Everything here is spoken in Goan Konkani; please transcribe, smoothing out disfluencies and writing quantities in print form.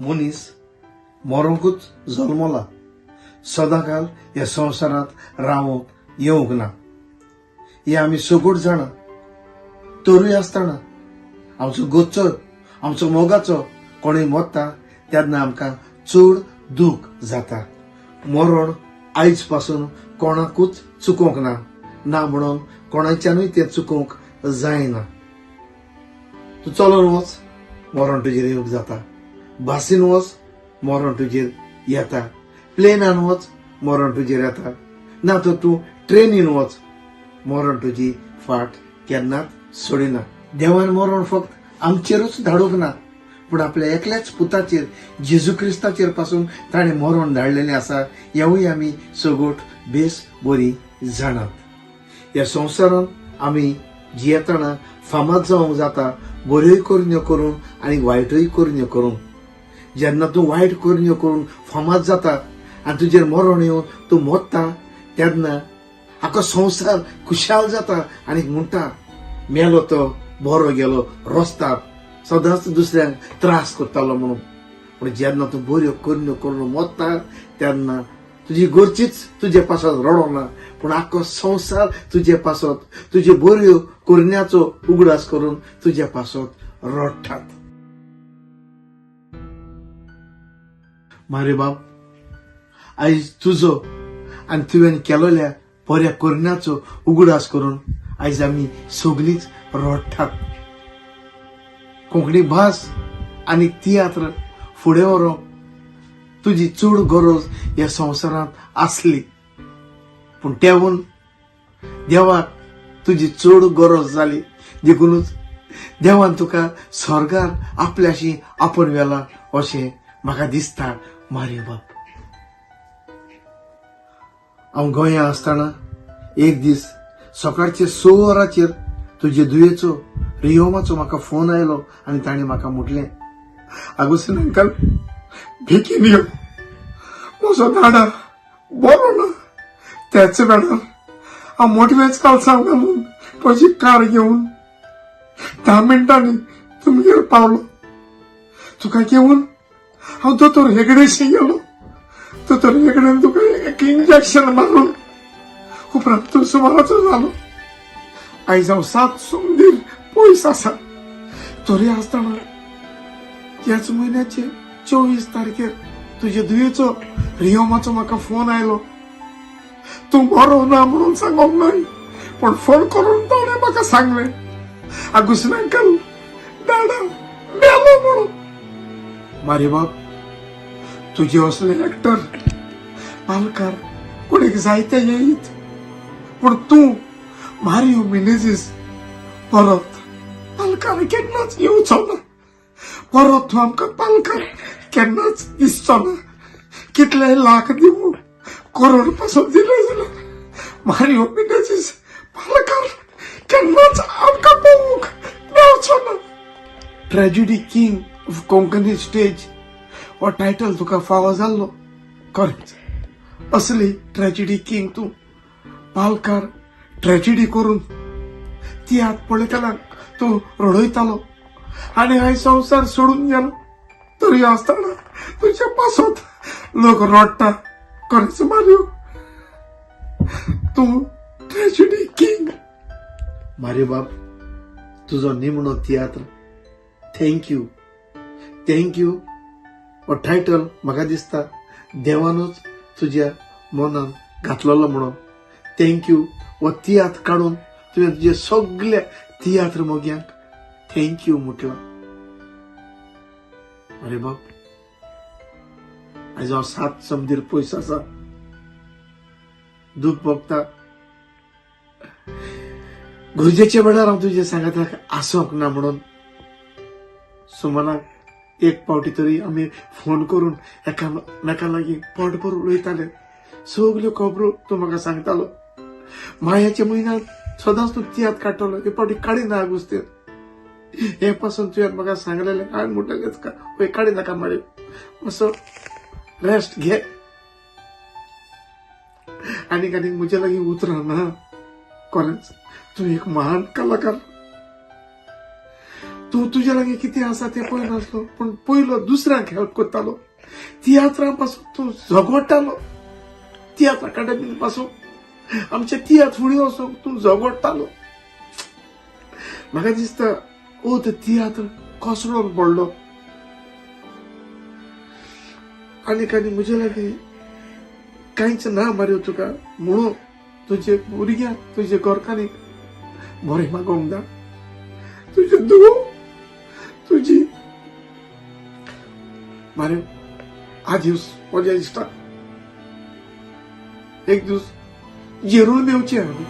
मनीस मरोंकूच जल्मला, सदांकाल ह्या संवसारांत रावंक येवंक ना हें आमी सगूट जाणा. तरूय आसतना आमचो गोच्चो, आमचो मोगाचो कोणूय मरता तेन्ना आमकां चड दूख जाता. मरण आयज पासून कोणाकूच चुकोवंक ना, ना म्हणून कोणाच्यानूय तें चुकोवंक जायना. तूं चलोन वच, मरण तुजेर येवंक जाता. बासीन वच, मरण तुजेर येता. प्लेनान वच, मरण तुजेर येता. ना तर तूं ट्रेनीन वच, मरण तुजी फाट केन्नाच सोडिना. देवान मरण फक्त आमचेरूच धाडूंक ना, पूण आपल्या एकल्याच पुताचेर, जेजू क्रिस्ताचेर पासून ताणें मरण धाडलेलें आसा, हेवूय आमी सगोट बेस बरी जाणात. ह्या संवसारांत आमी जियेतना फामाद जावंक जाता, बऱ्योय करण्यो करून आनी वायटूय करण्यो करून. जेन्ना तूं वायट करण्यो करून फामाद जाता आनी तुजेर मरण येवन तूं मरता, तेन्ना आख्खो संवसार खुशाल जाता आनी म्हणटा, मेलो तो बरो गेलो रस्तार, सदांच दुसऱ्यांक त्रास करतालो म्हणून. पूण जेन्ना तूं बऱ्यो करण्यो करून मरता तेन्ना तुजी गरजीच तुजे पासत रडोना, पूण आख्खो संवसार तुजे पासत तुजे बऱ्यो करण्याचो उगडास करून तुजे पासत रडटात. मारे बाब, आयज तुजो आनी तुवें केलोल्या बऱ्या करण्याचो उगडास करून आयज आमी सगलींच रडटात. कोंकणी भास आनी तियात्र फुडें व्हरूंक तुजी चड गरज ह्या संवसारांत आसली, पूण तेवून देवाक तुजी चड गरज जाली, देखूनच देवान तुका स्वर्गार आपल्याशी आपोवन व्हेला अशें म्हाका दिसता. मारियो बाब, हांव गोंया आसतना एक दीस सकाळचे 6 वरांचेर तुजे दुयेचो रियोमाचो म्हाका फोन आयलो आनी ताणें म्हाका म्हटलें, आगोस्तीन अंकल बेगीन यो, म्हजो दाडा बरो ना. त्याच वेळार हांव मोटवेंच कालसांव घालून म्हजी कार घेवन 10 मिनटांनी तुमगेर पावलो. तुका घेवन हांव दोतोर हेगडेशी गेलो. दोतोर हेगडेन तुका एक इंजेक्शन मारून उपरांत तूं सुमाराचो जालो. आयज हांव 7 सुमदीर पयस आसा, तरी आसतना ह्याच म्हयन्याचे 24 तारखेर तुजे दुयेचो रियोमाचो म्हाका फोन आयलो. तूं बरो ना म्हणून सांगोंक न्हय, पूण फोन करून ताणें म्हाका सांगलें, आगुस्तीन अंकल दादा मेलो म्हणून. मारे बाब, तुजे असले एक्टर पालकार कोणीक जायते येयत, पूण तूं मारियो मिनेझीस परत पालकार केन्नाच येवचो ना. परत तूं आमकां पालकार केन्नाच दिसचो ना. कितले लाख दिवं, करोड पासून दिले जाल्यार मारियो मिनेझीस पालकार केन्नाच आमकां पळोवंक मेळचो ना. Tragedy king of Konkani stage हो टायटल तुका फावो जाल्लो. खरेंच असली ट्रॅजिडी किंग तूं. पालकार ट्रॅजिडी करून तियात्र पळयतल्यांक तूं रडयतालो आनी हांवें संवसार सोडून गेलो, तरी आसतना तुजे पासत लोक रडटा. खरेंच मारियो, तूं ट्रॅजिडी किंग. मारियो बाब, तुजो निमणो तियात्र thank you thank you हो टायटल म्हाका दिसता देवानूच तुज्या मनान घातलेलो म्हणून. Thank you हो तियात्र काडून तुवें तुजे सगल्या तियात्र मोग्यांक thank you म्हटलां. अरे बाब, आयज हांव 7 समदीर पयस आसा, दूख भोगता. गरजेच्या वेळार हांव तुजे सांगाताक आसोंक ना म्हणून सुमनाक एक पावटी तरी आमी फोन करून एकामेका लागीं पोटभर उलयताले. सगल्यो खबरो तूं म्हाका सांगतालो. मायाच्या म्हयन्यांत सदांच तूं तियात्र काडटलो, हे पावटी काडिना आगुस्तीन, हे पासून तुवें म्हाका सांगलेलें. हांवें म्हणटलेंच का वय काडी नाका मागीर, मातसो रेस्ट घे. आनीक आनीक म्हजे लागीं उतरां ना. खरेंच तूं एक महान कलाकार. तूं तुजे लागीं कितें आसा तें पळयनासलो, पूण पयलो दुसऱ्यांक हेल्प करतालो. तियात्रां पासून तूं झगडटालो, तियात्र अकादमी पासून आमचे तियात्र फुडें वचूंक तूं झगडटालो. म्हाका दिसता ओ तो तियात्र कोसळोन पडलो. आनीक आनी म्हजे लागीं कांयच ना मारयो तुका, म्हणून तुजे भुरग्यांक तुजे घरकान्नीक बरें मागोवंक धाड. तुजे धुवो तुजी मार्यो. आदिवस म्हज्या इश्टा, एक दीस जेरूल मेवचे आमी.